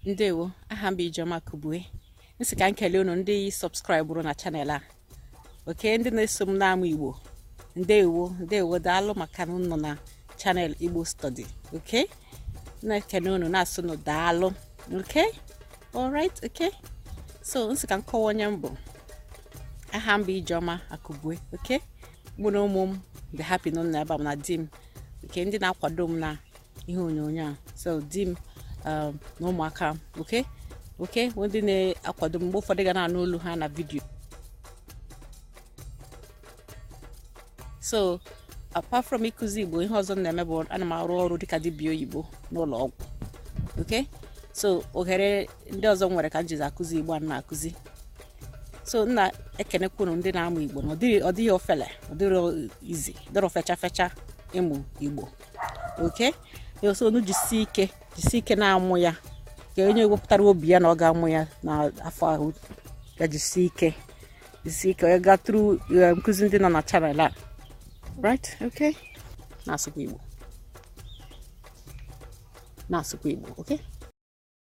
Ndewo, aha m bụ Ijeọma Akụbue. M sị ka m kelee unu ndị subscriberụ na channel a. Okay, ndị na-eso m na-amụ Igbo. Ndewo, ndewo, daalụ maka na unu nọ na channel Igbo Study. Okay? Na-ekene unu na-asị unu daalụ. Okay? Alright, okay? So, m sị ka m kọwa onye m bụ. Aha m bụ Ijeọma Akụbue. Okay? Mụ na ụmụ m dị happy na unu ebe a na di m. Okay, ndị na-akwado m na ihe onyonyo a. So, di m na ụmụaka m. Okay? Okay, ndị na-akwado m mgbe ụfọdụ ga na-anụ olu ha na vidiyo. So, apart from ịkụzi Igbo, ihe ọzọ m na-eme bụ ana m arụ ọrụ dịka dibịa oyibo n'ụlọ ọgwụ. Okay? So, ohere ndị ọzọ m nwere ka m jizi akụzi Igbo a m na-akụzi. So, m na-ekenekwa unu ndị na-amụ Igbo na ọ dịghị ofele, ọ dịrọ easy, dịrọ fecha fecha ịmụ Igbo. Okay? So, unu jisie ike, jisie ike na-amụ ya. Ka onye wepụtara obi ya na ọ ga-amụ ya n'afọ ahụ ga jisie ike, jisie ike onye gaa through nkụzi ndị nọ na channel a. Right? Okay? Na-asụkwa Igbo. Na-asụkwa Igbo, okay?